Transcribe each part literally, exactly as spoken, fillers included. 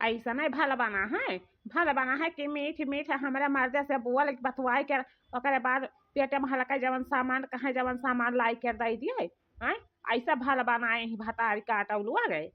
ऐसा नहीं भल बना है, भल बना है कि मीठ मीठ हमरा मर्दे से बोल बतवाए के, ओकरे बाद पेटे में हल्का जवन सामान कहे, जवन सामान लाई के दे दिए। आय, ऐसा भल बनाए ही भतारी काटौलुआ गए।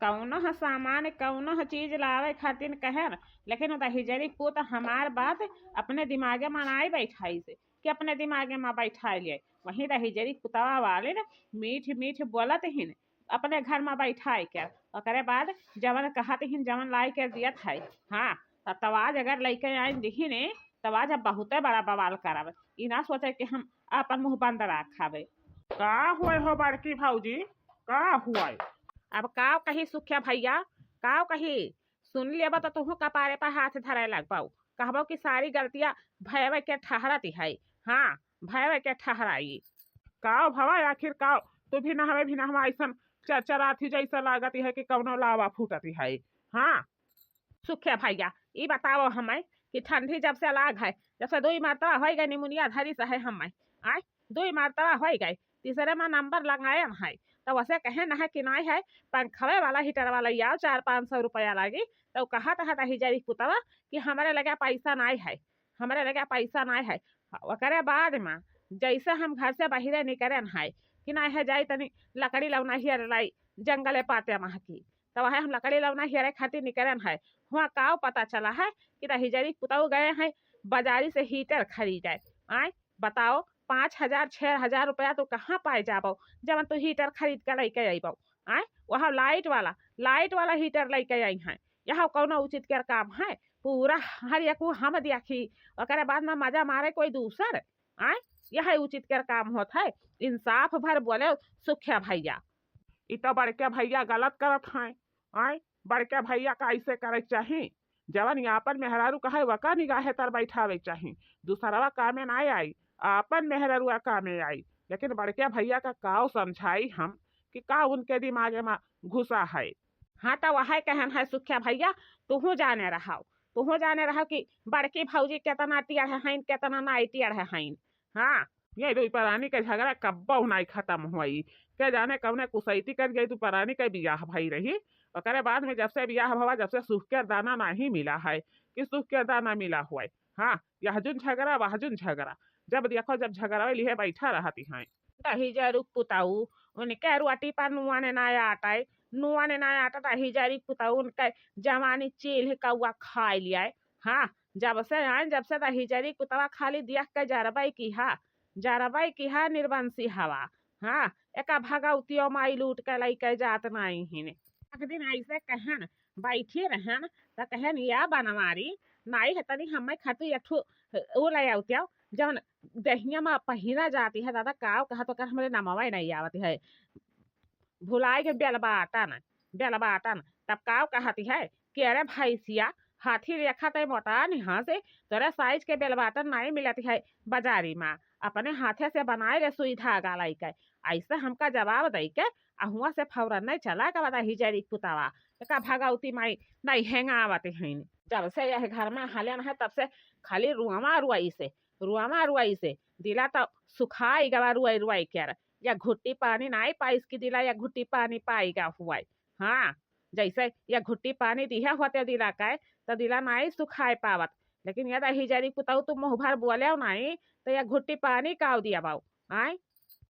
कौनो ह सामान, कौनो ह चीज लावे खातिर कहे न, लेकिन उ दहिजरी पूत हमार बात अपने दिमागे में नाई बैठाई से कि अपने दिमागे में बैठाई लिए। वहीं दहिजरी पुतवा वाले न मीठ मीठ बोलत ही न, अपने घर में बैठाई के, ओकरे बाद जवन कहत ही न, जवन लाई के दियत है। हाँ, त तवाज अगर लइके आइन दिही ने, तवाज अब बहुते बड़ा बवाल करब। ई ना सोचे कि हम आपन मुँह बंद रखावे। का हुए हो बड़की भौजी, का हुए? अब काव कही सुखिया भैया, काव कही? सुन लेबा त तुहू कपारे पर हाथ धरे लगबाऊ, कहबो कि सारी गलतियाँ भयवे के ठहरती है। हाँ, भयवे के ठहराई। काव भवा, आखिर काव तू भी नहवे भी नहवा ऐसन चरचरात ही जैसा लागत है कि कौनो लावा फूटत है। हाँ, सुखे भैया, ई बताओ हमें कि ठंडी जब से लाग है, जब से दुई मरतबा होई गए निमुनिया धरी से है हमें, आय, दुई मरतबा होई गए, तीसरे में नंबर लगायन है, तो वसे कहे न है कि नाई है, पंखवे वाला हीटर वाला आओ, चार पाँच सौ रुपया लागी, तो कहत है दहिजरी पुतवा कि हमरे लगे पैसा नाई है, हमरे लगे पैसा नाई है। ओकरे बाद में जैसे हम घर से बाहरे निकरेन है कि नाई है, जाई तनी लकड़ी लौना हियर लाई, जंगले पाते महकी, तो वह हम लकड़ी लौना हियरे खातिर निकरन है। हुआ काव पता चला है कि दहिजरी पुतऊ गए हैं बाजारी से हीटर खरीदे। आय, बताओ, पाँच हजार छः हजार रुपया तू कहाँ पाए जाबो, जवन तू हीटर खरीद के लेके अइबो? आय, वह लाइट वाला, लाइट वाला हीटर लेके आई हैं। यह कौनो उचित कर काम है? पूरा हर एकू हम देखी, ओकरे बाद में मजा मारे कोई दूसर। आय, यह उचित कर काम होत है? इंसाफ भर बोले सुखिया भैया। ई तो बड़के भैया गलत करत हैं। आय, बड़के भैया का ऐसे करे के चाही? जवन आपन मेहरारू कहे वका निगाहे तर बैठावे के चाही, दूसरवा कामे ना आई, आपन मेहरारुआ कामे आई। लेकिन बड़के भैया का काव समझाई हम कि का उनके दिमागे में घुसा है। हाँ, तो वह कहन है सुखिया भैया, तुहू जाने रहो, तुहू जाने रहो कि बड़की भौजी केतना टेढ़ हईन, केतना नाई टेढ़ हईन। हाँ, ये दुई परानी के झगड़ा कब्बो नाई खत्म होई। के जाने कौने कुसैती कर गई, दू परानी के बियाह भई रही, ओकरे बाद में जब से बियाह भवा, जब से सुख के दाना नाहीं मिला है कि सुख के दाना मिला हुआ है। हाँ, यह जुन झगड़ा, वह जुन झगड़ा, जब देखो जब झगड़ा लिहे बैठा रहती हैं। दहिजरू पुतऊ, उनके रोटी पर नुआ ने ना आटे, नुआ ने ना आटे, दहिजरी पुतऊ उनके जवानी चील कौआ खाए लिया। हाँ, जब से आए, जब से दहिजरी पुतवा खाली दिया के जरबै की हा, जरबै की हा निर्बंसी हवा। हाँ, एका भगौतियो माई लूट के लइके जात नाई हिन। एक दिन ऐसे कहन बैठी रहन, त कहन, "या बनवारी, नाई है तनी हमें खातिर एक ठो उ ले आउतियो, जौन दहिया में पहिरा जाती है।" दादा, काव कहत ओकर हमरे नमवा नहीं आवत है, भुलाए के बेलबाटन, बेलबाटन। तब काव कहती है कि "अरे भैंसिया, हाथी रेखा तय मोटा निहा से, तोरे साइज के बेलबाटन नहीं मिलती है बाजारी में, अपने हाथे से बनाए रे सुई धागा लइके।" ऐसे हमका जवाब दई के आ हुआ से फौरन नहीं चला के बता हिजरी पुतावा, एका भगौती माई नहीं हेंगावत हईन। जब से यह घर में हलन है, तब से खाली रुआवा रुआई से, रुआवा रुआई से दिला तो सुखाई गवा रुआई रुआई के। या घुट्टी पानी नाई पाइस की दिला, या घुट्टी पानी पाई गा हुआ। हाँ, जैसे या घुट्टी पानी दिहे होते दिला के, तो दिला नाई सुखाए पावत। लेकिन या दहिजरी पुतऊ तू मुँह भर बोले नाई, तो या घुट्टी पानी काव दिया बाऊ। आय,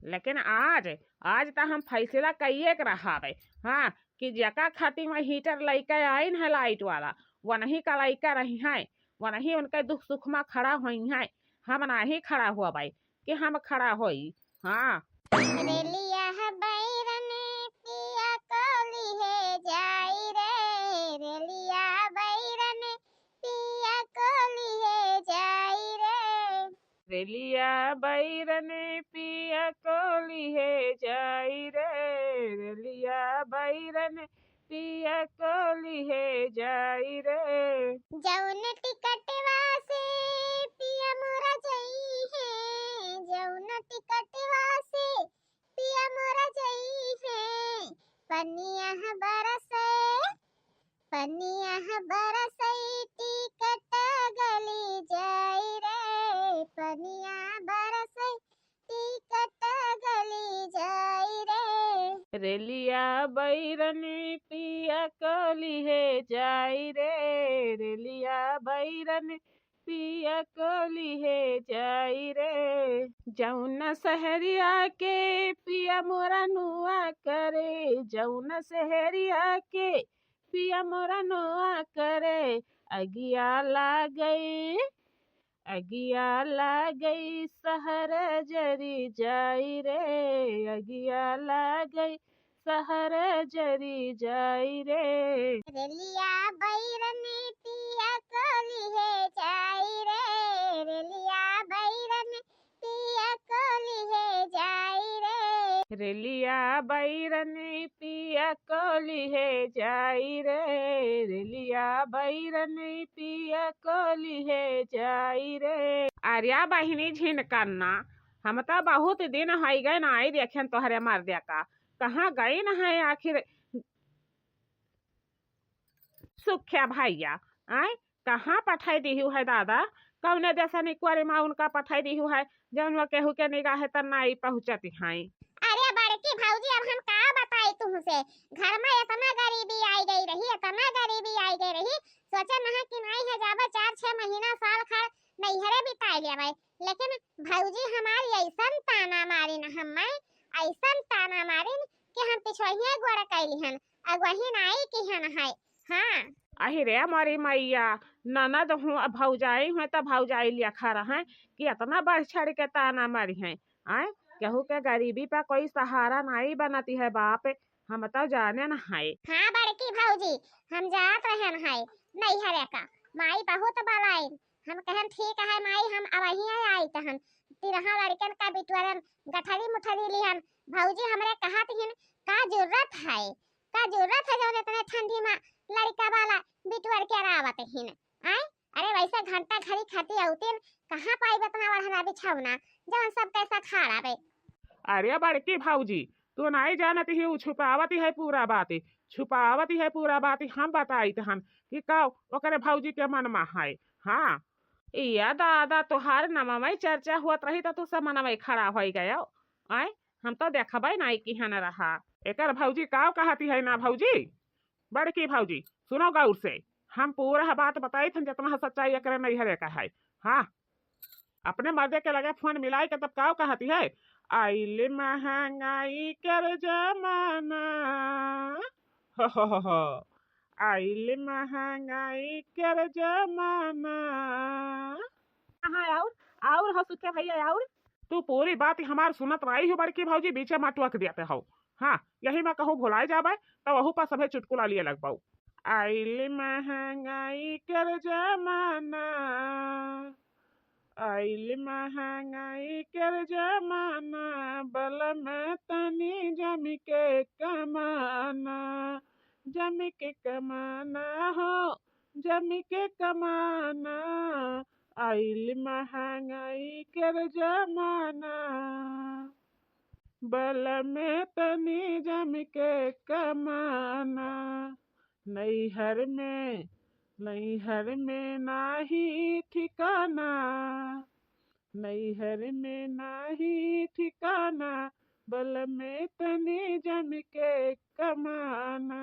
लेकिन आज, आज तो हम फैसला कइए के रहावे, हाँ, कि जेका खातिर में हीटर लइके आइन है लाइट वाला, वनही का लइके रही हैं, वनही उनके दुख सुख में खड़ा होई हैं। हम नाही खड़ा हुआ भाई कि हम खड़ा होई। हाँ। रेलिया है बैरन पिया कोली है जाई रे, रेलिया बैरन पिया कोली है जाई रे। रेलिया बैरन पिया कोली है जाई रे, रेलिया बैरन पिया कोली है जाई रे। जौन टिकटवा से पिया मोरा जई है, जौन टिकटवा से पिया मोरा जई है, पनिया बरसे, पनिया बरसई टिकट गली जाई रे, पनिया बरसई टिकट गली जाई रे। रेलिया बैरन पिया कोली है जाई रे, रेलिया बैरन पिया को लिहे जाई रे। जौन सहरिया के पिया मोरा नुआ करे, जौन सहरिया के पिया मोरा नुआ करे, अगिया लागई, अगिया लागई सहर जरी जाई रे, अगिया लागई सहर जरी जाई रे। रेलिया बैरन पिया को लिहे जाई रे, रेलिया बैरन पिया को लिहे जाई रे। रेलिया बैरन पिया को लिहे जाई रे, रेलिया बैरन पिया को लिहे जाई रे। अरे बहिनी झिनकन्ना, हम तो बहुत दिन होइ गए नाई देखेन तोहरे मर्दे का, कहाँ गइन है आखिर? सुख्या भैया, आय, कहाँ पठाई दिहु है दादा? कौने देसन इक्वारी मा उनका पठाई दिहु है, जौन वो केहू के निगाहे त नाई पहुँचत हैं? अरे बड़की भौजी, अब हम का बताई तुहसे, घर मा इतना गरीबी आई गई रही, इतना गरीबी आई गई रही, सोचे नहा कि नाई है जाबे चार छह महीना साल खर नैहरे बिताई लेबै, लेकिन भौजी हमारी ऐसन ताना मारिन हम्मै, ऐसन ताना मारिन कि हम पिछवहिए गोड़ कैली हन, अगुवही नाई किहन है। हाँ। अहि रे मोरी मैया, ननद हूँ, अब भौजाई हूँ, त भौजाई लेखा रहैं कि इतना बढ़ चढ़ के ताना मारिहैं। आय, केहू के गरीबी पे कोई सहारा नाई बनती है बाप, हम तो जाने न है। हाँ बड़की भौजी, हम जात रहन है नैहरे का, माई बहुत बलाइन, हम कहन ठीक है माई, हम अबहिए आइत हन, तिरहा लड़कन का बिटुअरन गठरी मुठरी लिहन। भौजी हमरे कहत हिन, का जरूरत है, का जरूरत है जौन इतने ठंडी मा लड़का वाला बिटुअर के रावत हिन? आय, अरे वैसे घंटा घड़ी खाती औतिन, कहाँ पाई इतना ओढ़ना बिछौना जौन सब कैसा खाड़ा बे? अरे बड़की भौजी, तू नाई जानत ही, उ छुपावत है पूरा बात, छुपावत है पूरा बात। हम बताइत हन कि का ओकरे भौजी के मन मा है। हाँ। इया दादा, तोहार नमवै चर्चा होत रही त तू समनवै खड़ा होइ गयो। आय, हम तो देखबै नाई किहन रहा। एकर भौजी काव कहती है ना भौजी? बड़की भौजी, सुनो गौर से, हम पूरा बात बताइत हन, जितना सच्चाई एकरे नैहरे का है। हाँ, अपने मर्दे के लगे फोन मिलाई के तब काव कहती है, आइल महंगाई कर जमाना, हो, हो, हो, हो। आइल महंगाई कर जमाना। हाँ, और, और हो सुखे भैया, और? तू पूरी बात हमार सुनत नाई हो बड़की भौजी, बीचे मा टोक देते हो। हाँ, यही मा कहूँ भुलाए जाबे, तो वहू पर सभे चुटकुला लिए लगबो। आइल महंगाई कर जमाना, आइल महंगाई कर जमाना, बलम तनी जम के कमाना, जम के कमाना हो, जम के कमाना, आइल महंगाई कर जमाना, बलम तनी जम के कमाना। नैहर में, नैहर में नाही ठिकाना, नैहर में नाही ठिकाना, बलम तनी जम के कमाना।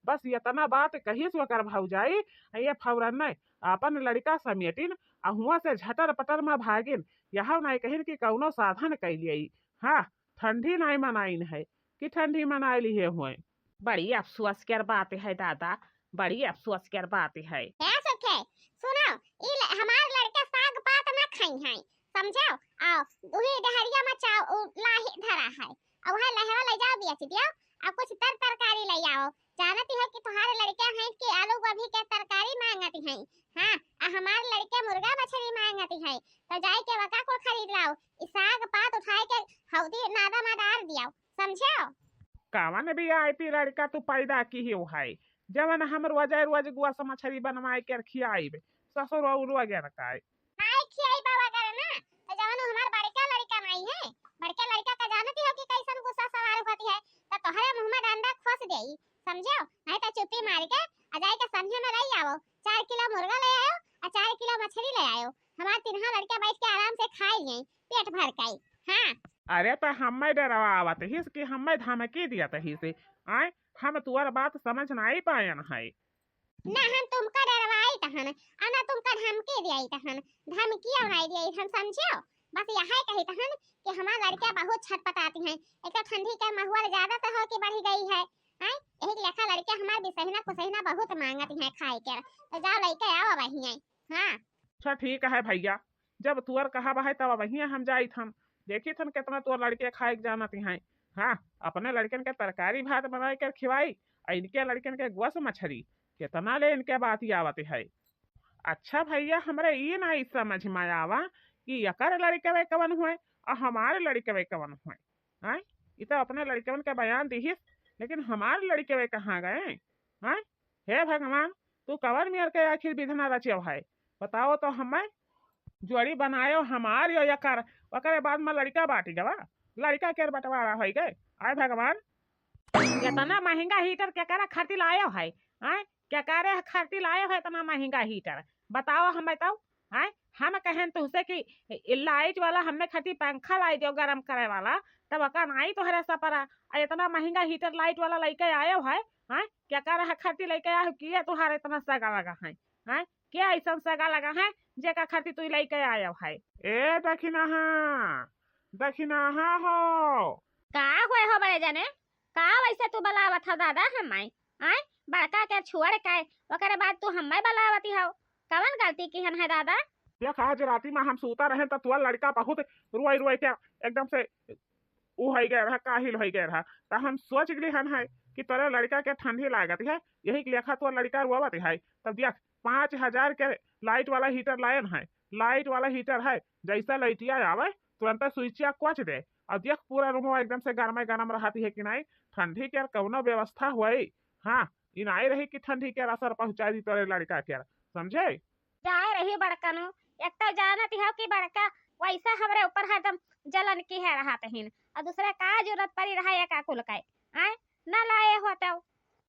बस इतना बात कहिस ओकर भौजाई, ये फौरन न आपन लड़का समेटिन, आ हुआं से झटर पटर मा भागिन। यहौ नाई कहिन कि कौनो साधन कइ लियई। हाँ, ठंडी नाई मनाइन है कि ठंडी मनाइ लिहे हुए। बड़ी अफसोस कर बात है दादा, बड़ी अफसोस कर बात है। ए सुखे, सुनो, ई ल-, हमार लड़का साग पात ना खाई हैं, समझो? आओ, उही डहरिया मा चाव-, उ, लाही धरा है, और वह लहवा ले जाओ, बेच दियो, और कुछ तर तरकारी ले आओ। जानती हो कि तुम्हारे लड़के हैं कि आलू गोभी के तरकारी मांगती हैं, हाँ, और हमारे लड़के मुर्गा मछली मांगती हैं, तो जाए के वका को खरीद लाओ, ई साग पात उठाए के हौदी नादा मा डार दियो, समझो? कवन वीआईपी लड़का तू पैदा किहियो है, जवन हम रोजे रोज गुआ से मछरी बनवाए के खियाइब, ससुर और वगैरह का। नाई खियाई बाबा करे ना, तो जवन उ हमार बड़का लड़का नाई है, बड़का लड़का का जानती हो कि कैसन गुस्सा सवार होती है, तो तोहरे मुंह में डंडा खोस देई, समझो? नहीं तो चुप्पी मार के आ जाए के संझे में ले आओ, चार किलो मुर्गा ले आयो और चार किलो मछली ले आयो, हमार तिनहा लड़का बैठ के आराम से खाई जाई, पेट भर के। हाँ। अरे तो हमें डरावत हिस कि हमें धमकी दियत हिस? आय, हम तुअर बात समझ नाई पायन है। ना हम तुमका डरवाइत हन, और ना तुमका धमकी दियाइत हन, धमकियो नहीं दियाइत हन, समझो। बस यही कहित हन कि हमार लड़कियाँ बहुत छटपटाती हैं, एक तो ठंडी के माहौल ज्यादा तो हो के बढ़ी गई है, हैं? यही के लेखा लड़कियाँ हमार बिसहिना कुसहिना बहुत मांगती हैं खाए के, तो जाओ लइके आओ वही हैं। हाँ। अच्छा ठीक है भैया, जब तुअर कहा बा है तब वही हम जाइत हम, देखित हन कितना तुअर लड़के खाए के जानती हैं। हाँ, अपने लड़कन के तरकारी भात बनाए कर खिवाई, आ इनके लड़कन के गोस मछरी, कितना ले इनके बात आवत है। अच्छा भैया, हमरे ई नाई समझ में आवा कि एकर लड़कवे कवन हुए और हमारे लड़कवे कवन हुए। हैं? ई तो अपने लड़कवन के बयान दिहिस, लेकिन हमारे लड़कवे कहाँ गए? हैं? हे भगवान, तू कवन मेर के आखिर विधना रचेव है? बताओ तो हमें। जोड़ी बनायो हमार यो एकर, ओकरे बाद में लड़का बाटी गवा, लड़का के बंटवारा होई गए। आय भगवान, इतना महंगा हीटर केकरा खातिर लायो है? आय, केकरे खातिर लायो है इतना महंगा हीटर? बताओ हमें तो। आय, हम कहन तुहसे कि लाइट वाला हमें खातिर पंखा लाई दियो गरम करे वाला, तब ओका नाई तोहरे सपरा, आ इतना महंगा हीटर लाइट वाला लइके आयो है। आय, केकरा खातिर लइके आयो, किया तुहार इतना सगा लगा है? आय, क्या ऐसा सगा लगा है जेका खातिर तू लइके आयो है? ए दखिनाहा, दखिनाहा हो। का हुए हो बड़े जने? का वैसे तू बलावत हो दादा हमाई? आय, बड़का के छोड़ के ओकरे बाद तू हमें बलावती हो, कवन गलती किहन है दादा? देख, आज राती में हम सूता रहे तो तुअर लड़का बहुत रोई रोई के एकदम से उ हो गए रहा, काहिल हो गए रहा। तो हम सोच गए हन है कि तोरे लड़का के ठंडी लागत है, यही के लेखा तोर लड़का रोवत है। तब देख, पाँच हजार के लाइट वाला हीटर लायन है, लाइट वाला हीटर है, जैसा लाइटिया आवे तुरंत स्विचिया कोच दे, और देख पूरा रूमवा एकदम से गरमे गरम रहती है कि नहीं, ठंडी के कौनो व्यवस्था हुई। हाँ, ई नाई रही कि ठंडी के असर पहुँचा दी तोरे लड़का के, समझे? जाए रही बड़कनो, एक तो जानत हो कि बड़का वैसा हमरे ऊपर हरदम जलन की है रहत हिन, और दूसरा का जरूरत पड़ी रहा एका कुल के, आय, न लाए होते।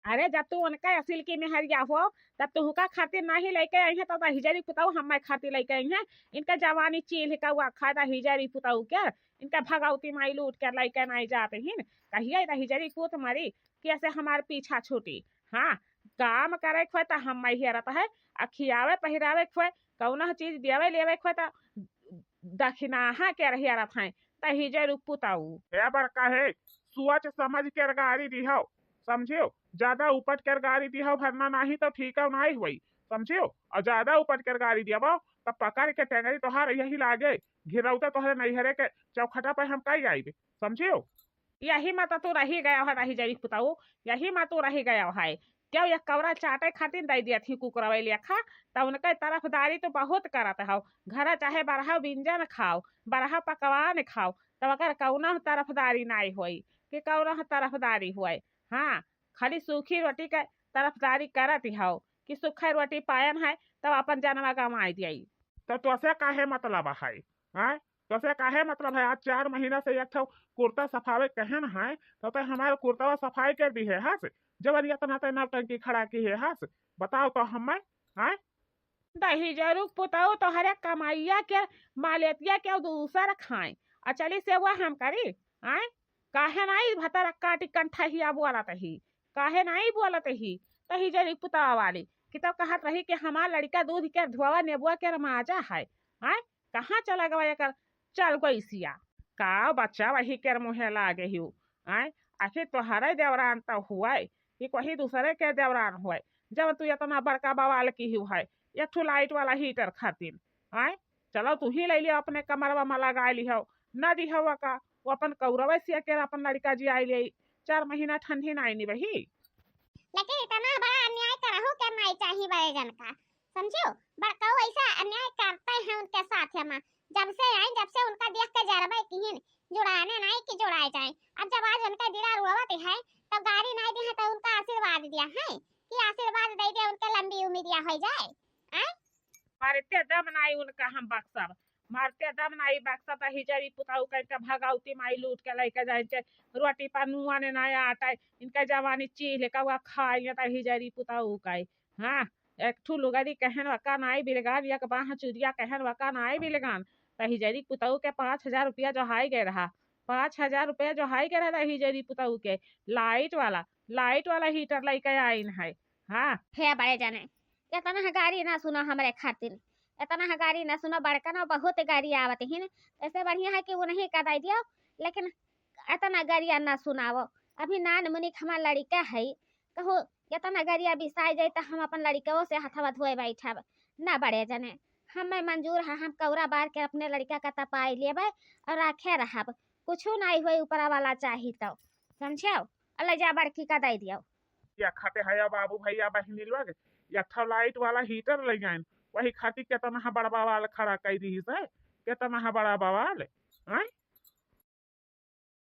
अरे, जब तू उनका असिल की मेहरिया हो, तब तुहका खातिर नाही लइके आई है, तब हिजरी पुताऊ हमारे खातिर लइके आई है। इनका जवानी चील का हुआ खादा हिजरी पुताऊ के, इनका भगवती माई लूट के लइके नहीं जाते हिन। कहिए त हिजरी पूत मरी कि ऐसे हमार पीछा छूटी। हाँ, काम करे खोए त हम हेरत है, आ खियावे पहिरावे खोए, कौनो चीज देवे लेवे खोए त दखिनाहा के रहिया रहत हैं, त हिजरी पुताऊ। हे बड़का है, सोच समझ के गाड़ी दिहो, समझियो? ज्यादा उपट के गाड़ी दिहो भरना नाही तो ठीक है, नाही हुई, समझियो? और ज्यादा उपट के गाड़ी दियाबो तब पकड़ के टेंगरी तोहार यही लागे, घिरौता तोहरे नैहरे के चौखटा पे हम कई आइबे, समझियो? यही में तो तू रही गया है, रही जाई पुताऊ, यही में तू रही गया है। क्यों, एक कौरा चाटे खातिर दे दिया थी कुकुरवे लेखा, त उनके तरफदारी तो बहुत करत हौ। घर चाहे बरहा व्यंजन खाओ, बरहा पकवान खाओ, तब अगर कौनो तरफदारी नाई होई कि कौनो तरफदारी होए। हाँ, खाली सूखी रोटी के तरफदारी करत हौ कि सूखे रोटी पायन है, तब अपन जनवा गंवाई दियाई। तो तोसे काहे मतलब है? हाँ, तोसे काहे मतलब है? आज चार महीना से एक ठो कुर्ता सफावे कहन है, तो ते हमारे कुर्तावा सफाई कर दी है हस, जवन इतना ते नौटंकी खड़ा की है हस। बताओ तो हमें, हाँ? दहिजरू पुताऊ तोहरे कमाइया के मालेतिया के दूसर खाए, आ चली सेवा हम करी, आए? काहे नाई भतर काटी कंठहिया बोलत ही? काहे नाई बोलत ही? दहिजरू पुतावा वाली कि तब कहत रही कि हमार लड़का दूध के धुआवा नेबुआ के माजा है, आए? कहाँ चला गवा एकर चल गइसिया? का बच्चा वही के मुँहे लागे हिउ, आए? आखिर तोहरे देवरान तो हुए कि कोई दूसरे के देवरान हुए, जब तू इतना बड़का बवाल की हिउ है एक ठो लाइट वाला हीटर खातिर, आए? चलो तू ही ले लियो अपने कमरवा में लगा लिहो, न दिहो का, वो अपन कौरवे से के अपन लड़का जी आई ले, चार महीना ठंडी नाई निबही। लेकिन इतना बड़ा अन्याय करहु के नाई चाही बड़े जन का, समझो? बड़काऊ ऐसा अन्याय करते हैं उनके साथ में। जब से आई, जब से उनका देख के जरबे किहिन, जुड़ाने नाई कि जुड़ाए जाए। अब जब आज उनका दिला रोवत है, तब गारी नाई दी है, तो उनका आशीर्वाद दिया है कि आशीर्वाद दे दे, उनके लंबी उम्र हो जाए। आए? मारते दम नाई उनका हम बक्सब, मारते दम नाई बक्सब। त हिजरी पुताऊ कह के भगौती माई लूट के लेके जाए के, रोटी पर नुआ ने नाई आटा, इनका जवानी चील कौआ खाई त हिजरी पुताऊ कहे। हाँ, एक ठू लुगरी कहन वका नाई बिलगान, एक बाह चुरिया कहन वका नाई बिलगान। त हिजरी पुताऊ के पाँच हजार रुपया जो हाई गए रहा, पाँच हजार रुपया जो हाई गए रहा त हिजरी पुताऊ के लाइट वाला, लाइट वाला हीटर लेके आइन है। हाँ। हे बड़े जने, एतना ह गारी ना सुनो हमरे खातिर, एतना ह गारी ना सुनो, बड़का ना बहुत गारी आवत हिन। ऐसे बढ़िया है कि उन्हीं का दे दियो, लेकिन एतना गरिया ना सुनावो। अभी नान मुनिक हमार लड़िका है, कहूँ एतना गरिया बिसाए जाए त हम अपन लड़िकवो से हथवा धोए बैठब। ना बड़े जने, हमें मंजूर है, हम कौरा बार के अपने लड़िका का तपाई लेबे और राखे रहब। कुछू नाई होई, ऊपरा वाला चाही तो, समझो। अल्लाह जा बड़की का दे दियो। या खाते है या बाबू भैया बहिनी लोग, या ठो लाइट वाला हीटर ले जाइन, वही खातिर केतना हा बड़ा बवाल खड़ा कर दी से, केतना हा बड़ा बवाल, हैं?